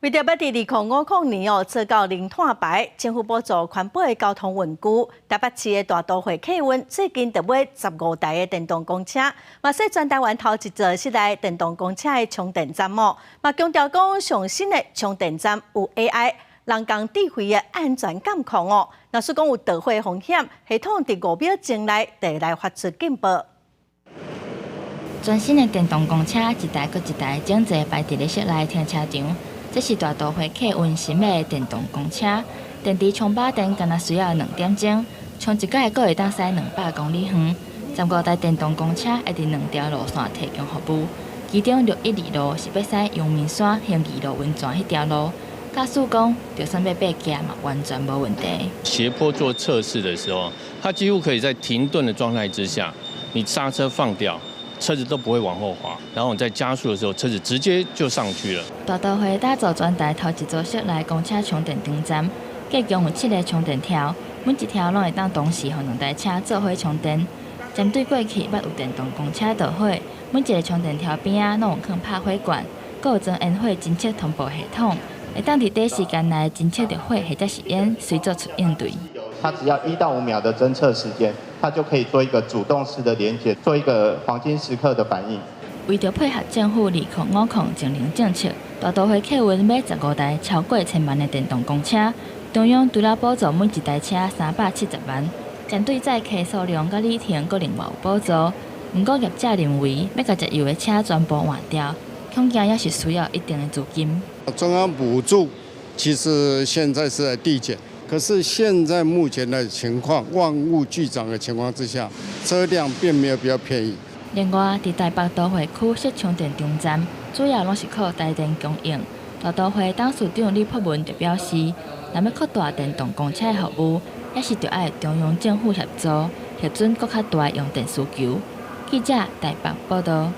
為著欲佇2050年哦做到零碳排，政府補助環保的交通運具。台北市的大都會客運最近就買15台的電動公車，嘛說全台灣頭一座室內電動公車的充電站哦，嘛強調講上新的充電站有 AI 人工智慧的安全監控哦。若是講有著火風險，系統佇5秒鐘內就會來發出警報。全新的電動公車一台閣一台整齊排佇咧室內停車場。這是大都會客運新買的電動公車，電池充飽電干焦需要2點鐘，充一擺閣會當駛200公里遠。15台電動公車會佇兩條路線提供服務，其中612路是欲駛陽明山興義路溫泉彼條路。駕駛講，就算欲爬崎嘛，完全無問題。斜坡做測試的時候，它幾乎可以在停頓的狀態之下，你剎車放掉，車子都不會往後滑，然後你在加速的時候，車子直接就上去了。大都會打造全台頭一座室內公車充電場站，計共有七个充電條，每一條攏會當同時予兩台車做伙充電。針對過去捌有電動公車著火，每一個充電條邊仔攏有囥拍火罐，閣有裝煙火偵測通報系統，會當佇短時間內偵測著火或者是煙，隨做出應對。它只要1到5秒的偵測時間，它就可以做一個主動式的連接，做一個黃金時刻的反應。為著配合政府2050淨零政策，大都會客運買15台超過千萬的電動公車，中央除了補助每一台車370萬，針對載客數量佮里程，閣另外有補助。毋過業者認為，欲共節油的車全部換掉，恐驚猶是需要一定的資金。中央補助其實現在是在遞減。可是現在目前的情況，萬物俱漲的情況之下，車輛並沒有比較便宜。另外，佇台北都會區設充電場站，主要攏是靠台電供應。大都會董事長李柏文就表示，若欲擴大電動公車的服務，猶是著愛中央政府協助，核准閣較大用電需求。記者台北報導。